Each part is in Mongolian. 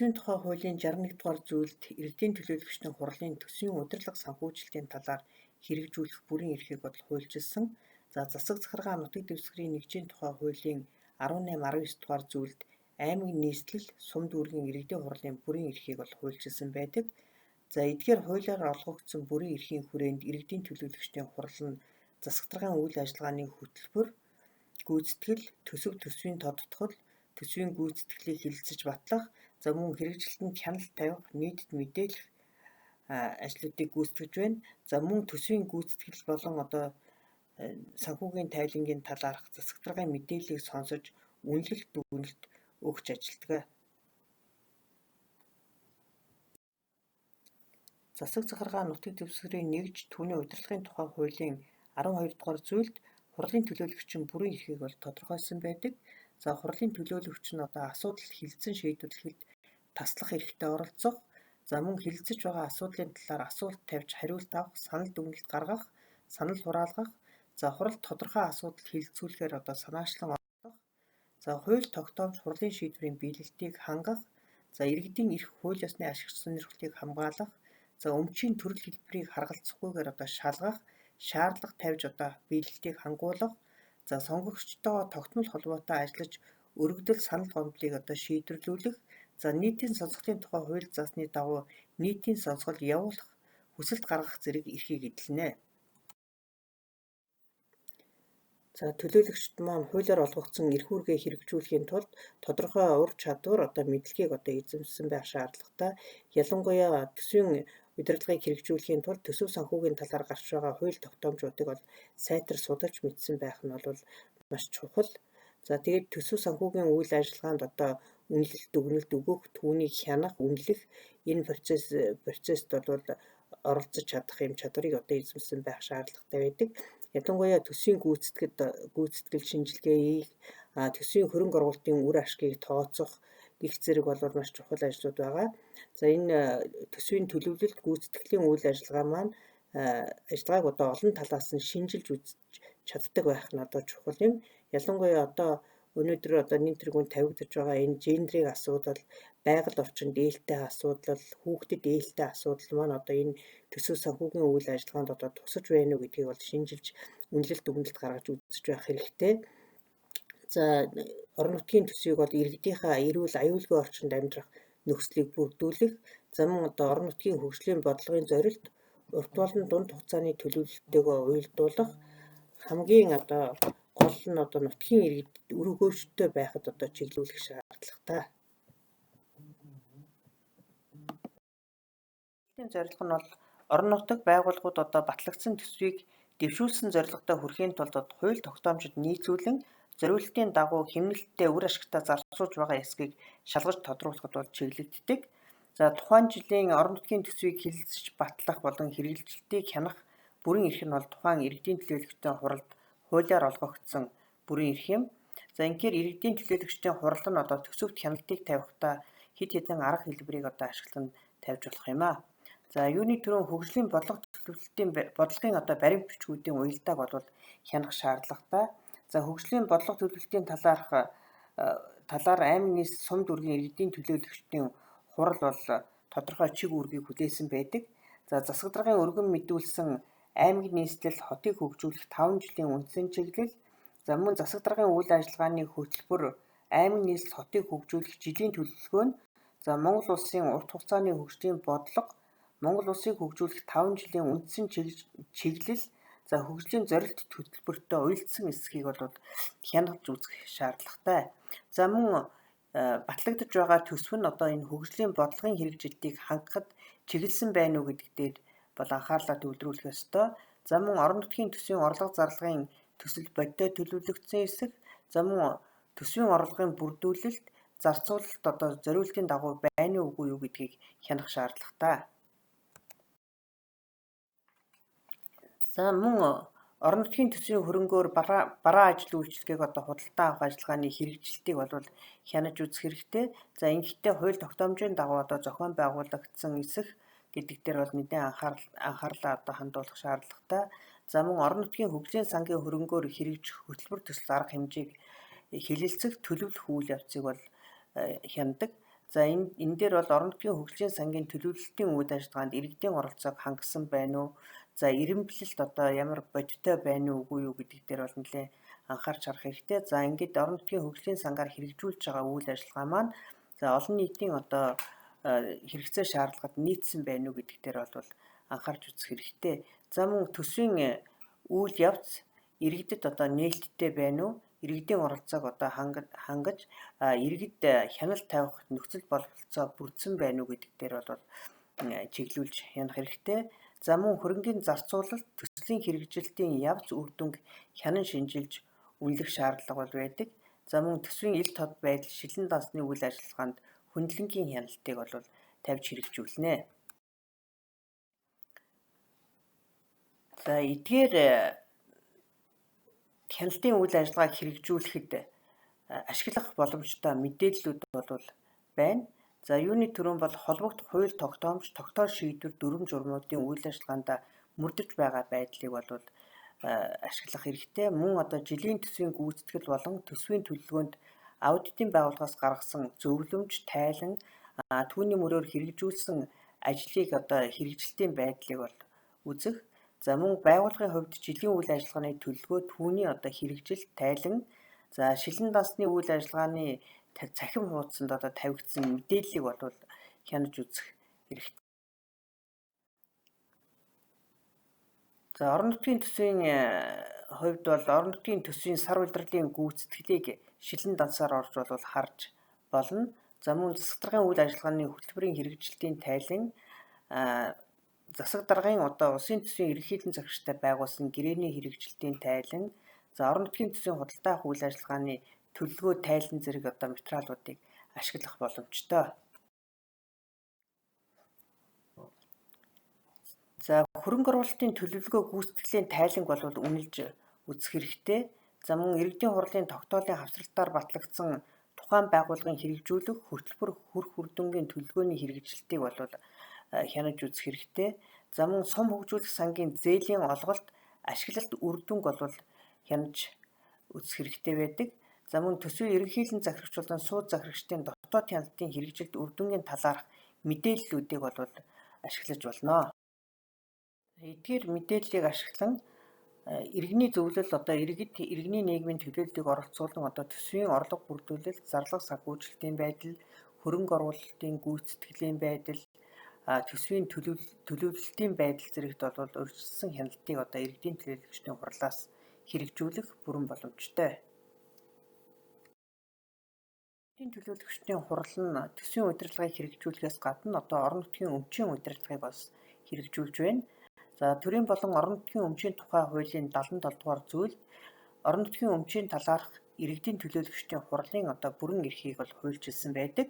Төсвийн тухай хуулийн 61 дугаар зүйлд иргэдийн төлөөлөгчдийн хурлын төсвийн удирдлага санхүүжилтийн талаар хэрэгжүүлэх бүрэн эрхийг бол хуульчилсан. За, засаг захиргаа нутаг дэвсгэрийн нэгжийн тухай хуулийн 18, 19 дугаар зүйлд аймаг нийслэл сум дүүргийн иргэдийн хурлын бүрэн эрхийг бол хуульчилсан байдаг. За, эдгээр хуулиар олгогдсон бүрэн эрхийн хүрээнд иргэдийн төлөөлөгчдийн хурал нь засаг даргын үйл ажиллагааны хөтөлбөр, гүйцэтгэл, төсөв, төсвийн тодотгол, төсвийн гүйцэтгэлийг хэлэлцэж батлах, за мөн хэрэгжилтэнд хяналт тавих, нийтэд мэдээлэх ажлуудыг гүйцэтгэж байна. За, мөн төсвийн гүйцэтгэл болон одоо санхүүгийн тайлангийн талаарх засаг даргын мэдээллийг сонсож үнэлэлт дүгнэлт өгч ажилладаг. Засаг захиргаа нутаг дэвсгэрийн нэгж түүний удирдлагын тухай хуулийн 12 дугаар зүйлд хурлын төлөөлөгчийн бүрэн эрхийг бол тодорхойлсон байдаг. За, хурлын төлөөлөгч нь одоо асуудал хэлэлцэн шийдвэрлэхэд таслах эрхтэй оролцох, за мөн хэлэлцэж байгаа асуудлын талаар асуулт тавьж хариулт авах, санал дүгнэлт гаргах, санал хураалгах, за хурал тодорхой асуудал хэлэлцүүлэхээр одоо санаачлан оролдох, за хууль тогтоомж хурлын шийдвэрийн биелэлтийг хангах, за иргэдийн эрх хууль ёсны ашиг сонирхлыг хамгаалах, за өмчийн төрөл хэлбэрийг харгалзахгүйгээр одоо шалгах, шаардлага тавьж одоо биелэлтийг хангуулах, за сонгогчтойгоо тогтмол холбоотой ажиллаж өргөдөл санал гомдлыг одоо шийдвэрлүүлэх, за нийтийн сонсголын тухай хууль заасны дагуу нийтийн сонсгол явуулах, хүсэлт гаргах зэрэг эрхийг эдлэнэ. За, төлөөлөгчд маань хуулиар олгогдсон эрх үүргээ хэрэгжүүлэхийн тулд тодорхой ур чадвар одоо мэдлэгийг одоо эзэмшсэн байх шаардлагатай. Ялангуяа төсвийн удирдлагыг хэрэгжүүлэхийн тулд төсөв санхүүгийн талаар гарч байгаа хууль тогтоомжуудыг бол сайтар судалж мэдсэн байх нь бол маш чухал. За, тэгээд төсөв санхүүгийн үйл ажиллагаанд одоо үнэлэлт дүгнэлт өгөх, түүнийг хянах, үнэлэх энэ процессд бол оролцож чадах юм чадварыг одоо эзэмшсэн байх шаардлагатай байдаг. Ялангуяа төсвийн гүйцэтгэл шинжилгээг, төсвийн хөрөнгө оруулалтын үр ашгийг тооцох гэх зэрэг бол маш чухал ажлууд байгаа. За, энэ төсвийн төлөвлөлт гүйцэтгэлийн үйл ажиллагаа маань ажиллагааг одоо олон талаас нь шинжилж үзэж чаддаг байх нь одоо чухал юм. Ялангуяа одоо өнөөдөр одоо нэн тэргүүнд тавигдаж байгаа энэ гендерийн асуудал, байгаль орчинд ээлтэй асуудал, хүүхдэд ээлтэй асуудал маань одоо энэ төсөв санхүүгийн үйл ажиллагаанд одоо тусаж байна уу гэдгийг бол шинжилж үнэлэлт дүгнэлт гаргаж үзэж байх хэрэгтэй. За, орон нутгийн төсвийг бол иргэдийнхээ эрүүл аюулгүй орчинд амьдрах нөхцөлийг бүрдүүлэх, за мөн одоо орон нутгийн хөгжлийн бодлогын зорилт урт болон дунд хугацааны төлөвлөлттэйгөө уялдуулах, хамгийн одоо гол нь одоо нутгийн иргэд өргөөжтэй байхад одоо чиглүүлэх шаардлагатай. Зорилго нь бол орон нутаг байгууллагууд одоо батлагдсан төсвийг дэвшүүлсэн зорилготой хүрэхийн тулд хууль тогтоомжид нийцүүлэн зориултын дагуу хэмнэлттэй үр ашигтай зарцуулж байгаа эсэхийг шалгаж тодруулахад бол чиглэгддэг. За, тухайн жилийн орон нутгийн төсвийг хэлэлцэж батлах болон хэрэгжилтийг хянах бүрэн эрх нь бол тухайн иргэдийн төлөөлөгчдийн хуралд хуулиар олгогдсон бүрэн эрх юм. За, ингэхээр иргэдийн төлөөлөгчдийн хурал нь одоо төсөвт хяналтыг тавихтаа хэд хэдэн арга хэлбэрийг одоо ашиглан тавьж болох юм аа. За, юуны түрүүн хөгжлийн бодлого төлөвлөлтийн бодлогын одоо баримт бичгүүдийн уялдааг бол хянах шаардлагатай. За, хөгжлийн бодлого төлөвлөлтийн талаар аймаг нийслэл сум дүүргийн иргэдийн төлөөлөгчдийн хурал бол тодорхой чиг үүргийг хүлээсэн байдаг. За, засаг даргын өргөн мэдүүлсэн аймаг нийслэл хотыг хөгжүүлэх 5 жилийн үндсэн чиглэл, за мөн засаг даргын үйл ажиллагааны хөтөлбөр аймаг нийслэл хотыг хөгжүүлэх жилийн төлөвлөгөө нь, за Монгол улсын урт хугацааны хөгжлийн бодлого, Монгол улсыг хөгжүүлэх 5 жилийн үндсэн чиглэл, за хөгжлийн зорилт хөтөлбөртөө уялдсан эсэхийг бол хянаж үзэх шаардлагатай. За, мөн батлагдаж байгаа төсөв нь одоо энэ хөгжлийн бодлогын хэрэгжилтийг хангахад чиглэсэн байна уу гэдэг дээр бол анхаарлаа төвлөрүүлэх ёстой. За, мөн орон нутгийн төсвийн орлого зарлагын төсөл бодиттой төлөвлөгдсөн эсэх, за мөн төсвийн орлогын бүрдүүлэлт, зарцуулалт одоо зориултын дагуу байна уу үгүй юу гэдгийг хянах шаардлагатай. За, мөн орон нутгийн төсвийн хөрөнгөөр бараа ажил үйлчилгээг одоо худалдаа авах ажиллагааны хэрэгжилтийг бол хянаж үзэх хэрэгтэй. За, ингэхдээ хууль тогтоомжийн дагуу одоо зохион байгуулагдсан эсэх гэдэг дээр бол нэлээн анхаарлаа одоо хандуулах шаардлагатай. За, мөн орон нутгийн хөгжлийн сангийн хөрөнгөөр хэрэгжих хөтөлбөр төсөл арга хэмжээг хэлэлцэх, төлөвлөх үйл явцыг бол хянадаг. За энэ дээр бол орон нутгийн хөгжлийн сангийн төлөвлөлтийн үйл ажиллагаанд иргэдийн оролцоог хангасан байна уу? За эрэмблэлт одоо ямар бодиттой байна уу үгүй юу гэдэг дээр бол нэлээд анхаарч харах хэрэгтэй. За ингээд орон нутгийн хөгжлийн сангаар хэрэгжүүлж байгаа үйл ажиллагаа маань за олон нийтийн одоо хэрэгцээ шаардлагад нийцсэн байна уу гэдэг дээр бол анхаарч үзэх хэрэгтэй. За мөн төсвийн үйл явц иргэдэд одоо нээлттэй байна уу? Иргэдийн оролцоог одоо хангаж иргэд хяналт тавих нөхцөл бололцоо бүрдсэн байна уу гэдэг дээр бол чиглүүлж хянах хэрэгтэй. За мөн хөрөнгийн зарцуулалт төслийн хэрэгжилтийн явц үр дүнг хянан шинжилж үнэлэх шаардлага бол байдаг. За мөн төсвийн ил тод байдал шилэн дансны үйл ажиллагаанд хөндлөнгийн хяналтыг бол тавьж хэрэгжүүлнэ. За эдгээр хяналтын үйл ажиллагааг хэрэгжүүлэхэд ашиглах боломжтой мэдээллүүд бол байна. За юуны түрүүн бол холбогдох хууль тогтоомж, тогтоол шийдвэр, дүрэм журмуудын үйл ажиллагаанд мөрдөж байгаа байдлыг бол ашиглах хэрэгтэй. Мөн одоо жилийн төсвийн гүйцэтгэл болон төсвийн төлөвлөгөөнд аудитын байгууллагаас гаргасан зөвлөмж, тайлан, түүний мөрөөр хэрэгжүүлсэн ажлыг одоо хэрэгжилтийн байдлыг бол үзэх. За мөн байгууллагын хувьд жилийн үйл ажиллагааны төлөвлөгөө, түүний одоо хэрэгжилт, тайлан, за шилэн дансны үйл ажиллагааны цахим хуудсанд одоо тавигдсан мэдээллийг бол хянаж үзэх хэрэгтэй. За орон нутгийн төсвийн хувьд бол орон нутгийн төсвийн сар улирлын гүйцэтгэлийг шилэн дансаар орж бол харж болно. За мөн засаг даргын үйл ажиллагааны хөтөлбөрийн хэрэгжилтийн тайлан, засаг даргын одоо улсын төсвийн ерөнхийлөн захирагчтай байгуулсан гэрээний хэрэгжилтийн тайлан, за орон нутгийн төсвийн худалдаа авах үйл ажиллагааны төлөвлөгөө тайлан зэрэг одоо материалуудыг ашиглах боломжтой. За хөрөнгө оруулалтын төлөвлөгөө гүйцэтгэлийн тайланг бол үнэлж үзэх хэрэгтэй. За мөн иргэдийн хурлын тогтоолын хавсралтаар батлагдсан тухайн байгууллагын хэрэгжүүлэх хөтөлбөр хүрх үр дүнгийн төлөвлөгөөний хэрэгжилтийг бол хянаж үзэх хэрэгтэй. За мөн сум хөгжүүлэх сангийн зээлийн олголт, ашиглалт үр дүнг бол хянаж үзэх хэрэгтэй байдаг. За мөн төсвийн ерөнхийлөн захирагч болон сууд захирагчдын дотоод хяналтын хэрэгжилт үр дүнгийн талаарх мэдээллүүдийг бол ашиглаж болно. Эдгээр мэдээллийг ашиглан иргэний зөвлөл одоо иргэд иргэний нийгмийн төлөөллийг оролцуулан одоо төсвийн орлого бүрдүүлэлт, зарлага санхүүжилтийн байдал, хөрөнгө оруулалтын гүйцэтгэлийн байдал, төсвийн төлөвлөлтийн байдал зэрэгт бол урьдчилсан хяналтыг одоо иргэдийн төлөөлөгчдийн хурлаас хэрэгжүүлэх бүрэн боломжтой. Иргэдийн төлөөлөгчдийн хурал нь төсвийн удирдлагыг хэрэгжүүлэхээс гадна одоо орон нутгийн өмчийн удирдлагыг бас хэрэгжүүлж байна. За төрийн болон орон нутгийн өмчийн тухай хуулийн 77 дугаар зүйлд орон нутгийн өмчийн талаарх иргэдийн төлөөлөгчдийн хурлын одоо бүрэн эрхийг бол хуульчилсан байдаг.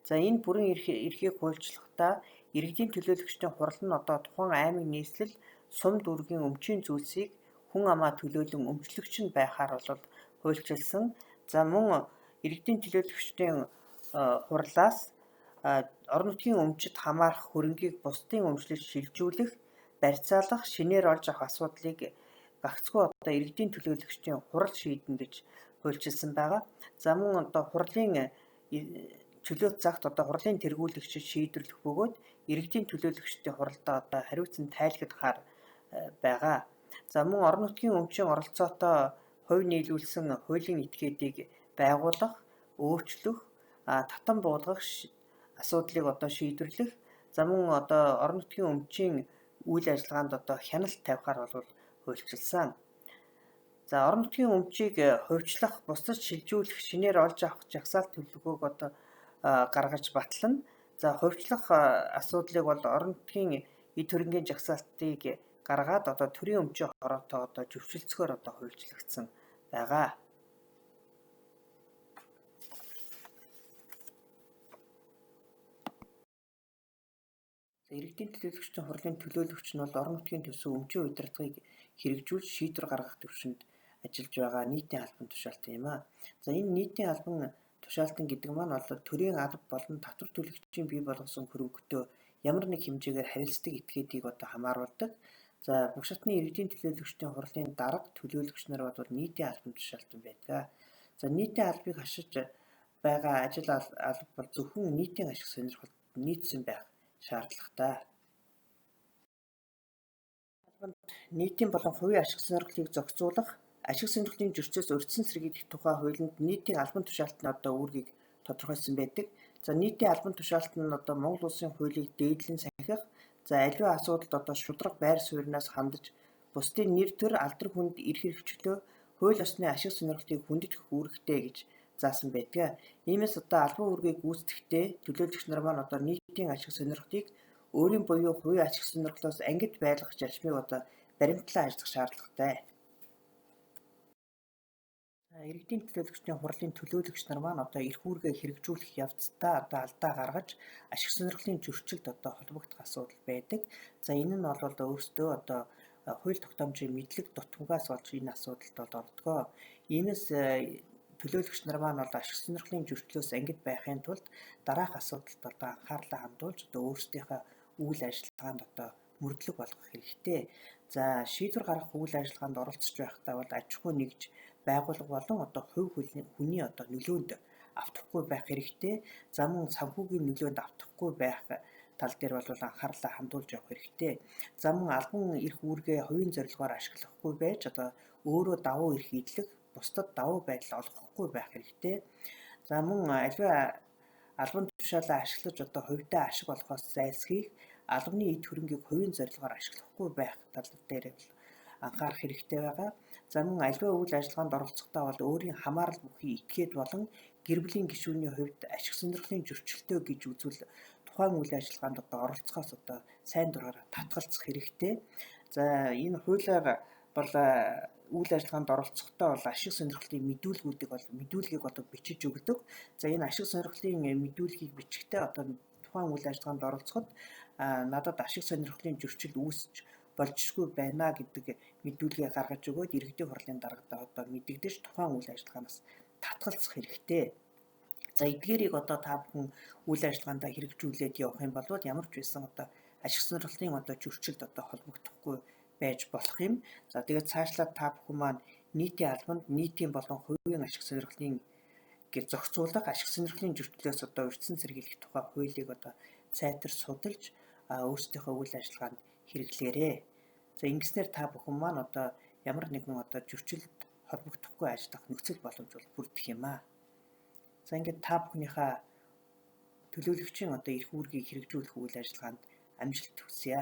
За энэ бүрэн эрхийг хуульчлахдаа иргэдийн төлөөлөгчдийн хурал нь одоо тухайн аймаг нийслэл сум дүүргийн өмчийн зүйлсийг хүн амаа төлөөлөн өмчлөгч нь байхаар бол хуульчилсан. За мөн иргэдийн төлөөлөгчдийн хурлаас орон нутгийн өмчид хамаарах хөрөнгийг бусдын өмчлөлд шилжүүлэх, барьцаалах, шинээр олж авах асуудлыг гагцхүү одоо иргэдийн төлөөлөгчдийн хурал шийднэ гэж хуульчилсан байгаа. За мөн одоо хурлын чөлөөт цагт одоо хурлын тэргүүлэгчид шийдвэрлэх бөгөөд иргэдийн төлөөлөгчдийн хуралдаа одоо хариуцсан тайлгнахаар байгаа. За мөн орон нутгийн өмчийн оролцоотой хувь нийлүүлсэн хуулийн этгээдийг байгуулах, өөрчлөх, татан буулгах асуудлыг одоо шийдвэрлэх, за мөн одоо орон нутгийн өмчийн үйл ажиллагаанд одоо хяналт тавихаар бол хуульчилсан. За орон нутгийн өмчийг хувьчлах, бусдад шилжүүлэх, шинээр олж авах жагсаалт төлөвлөгөөг одоо гаргаж батлана. За хувьчлах асуудлыг бол орон нутгийн эд хөрөнгийн жагсаалтыг гаргаад одоо төрийн өмчийн хороотой одоо зөвшөлдсөхөөр одоо хуульчлагдсан байгаа. Иргэдийн төлөөлөгчдийн хурлын төлөөлөгч нь бол орон нутгийн төсөв өмчийн удирдлагыг хэрэгжүүлж шийдвэр гаргах түвшинд ажиллаж байгаа нийтийн албан тушаалтан юм аа. За энэ нийтийн албан тушаалтан гэдэг маань бол төрийн алба болон татвар төлөгчийн бий болгосон хөрөнгөтэй ямар нэг хэмжээгээр харилцдаг этгээдийг одоо хамааруулдаг. За бүх шатны иргэдийн төлөөлөгчдийн хурлын дарга төлөөлөгч нар бол нийтийн албан тушаалтан байдаг. За нийтийн албыг хашиж байгаа ажил алба бол зөвхөн нийтийн ашиг сонирхолд нийцсэн байх шаардлагатай. Албанд нийтийн болон хувийн ашиг сонирхлыг зохицуулах, ашиг сонирхлын зөрчлөөс урьдчилан сэргийлэх тухай хуулинд нийтийн албан тушаалтны одоо үүргийг тодорхойлсон байдаг. За, нийтийн албан тушаалт нь одоо Монгол Улсын хуулийг дээдлэн сахих, за аливаа асуудалд одоо шударга байр сууриас хандаж, бусдын нэр төр, алдар хүнд эрх хэрэгчлөө, хууль ёсны ашиг сонирхлыг хүндэтгэх үүрэгтэй гэж заасан байдаг. Иймээс одоо албан үүргийг гүйцэтгэхдээ төлөөлөгч нар маань одоо нийтийн ашиг сонирхлыг өөрийн буюу хувийн ашиг сонирхлоос ангид байлгах зарчмыг одоо баримтлан ажиллах шаардлагатай. Иргэдийн төлөөлөгчдийн хурлын төлөөлөгч нар маань одоо эрх үүргээ хэрэгжүүлэх явцдаа одоо алдаа гаргаж ашиг сонирхлын зөрчилд одоо холбогдох асуудал байдаг. За, энэ нь бол өөрсдөө одоо хууль тогтоомжийн мэдлэг дутмагаас болж энэ асуудалд бол ордгоо. Иймээс төлөөлөгч нар маань бол ашиг сонирхлын зөрчлөөс ангид байхын тулд дараах асуудалд одоо анхаарлаа хандуулж одоо өөрсдийнхөө үйл ажиллагаанд одоо мөрдлөг болгох хэрэгтэй. За, шийдвэр гаргах үйл ажиллагаанд оролцож байхдаа бол аж ахуй нэгж байгууллага болон одоо хувь хүний одоо нөлөөнд автахгүй байх хэрэгтэй. За, мөн санхүүгийн нөлөөнд автахгүй байх тал дээр бол анхаарлаа хандуулж явах хэрэгтэй. За, мөн албан эрх үүргээ хувийн зорилгоор ашиглахгүй байж одоо өөрөө давуу эрх эдлэх, бусдад давуу байдал олгохгүй байх хэрэгтэй. За, мөн аливаа албан тушаалаа ашиглаж одоо хувьдаа ашиг олохоос зайлсхийх, албаны эд хөрөнгийг хувийн зорилгоор ашиглахгүй байх тал дээр анхаарах хэрэгтэй байгаа. За, мөн аливаа үйл ажиллагаанд оролцохдоо бол өөрийн хамаарал бүхий этгээд болон гэр бүлийн гишүүний хувьд ашиг сонирхлын зөрчилтэй гэж үзвэл тухайн үйл ажиллагаанд одоо оролцохоос одоо сайн дураараа татгалзах хэрэгтэй. За, энэ хуулиар бол үйл ажиллагаанд оролцохдоо бол ашиг сонирхлын мэдүүлгүүдийг бол мэдүүлгийг одоо бичиж өгдөг. За, энэ ашиг сонирхлын мэдүүлгийг бичихдээ одоо тухайн үйл ажиллагаанд оролцоход надад ашиг сонирхлын зөрчил үүсч болжшгүй байна гэдэг мэдүүлгээ гаргаж өгөөд иргэдийн хурлын даргадаа одоо мэдэгдэж тухайн үйл ажиллагаанаас татгалзах хэрэгтэй. За, эдгээрийг одоо та бүхэн үйл ажиллагаандаа хэрэгжүүлээд явах юм бол ямар ч байсан одоо ашиг сонирхлын одоо зөрчилд одоо холбогдохгүй байж болох юм. За, тэгээд цаашлаад та бүхэн маань нийтийн албанд нийтийн болон хувийн ашиг сонирхлын гэр зохицуулах, ашиг сонирхлын зөрчлөөс одоо урьдчилан сэргийлэх тухай хуулийг одоо сайтар судалж өөрсдийнхөө үйл ажиллагаанд хэрэглээрэй. За, ингэснээр та бүхэн маань одоо ямар нэгэн одоо зөрчилд холбогдохгүй ажиллах нөхцөл боломж бол бүрдэх юм аа. За, ингээд та бүхнийхээ төлөөлөгчийн одоо эрх үүргийг хэрэгжүүлэх үйл ажиллагаанд амжилт хүсье.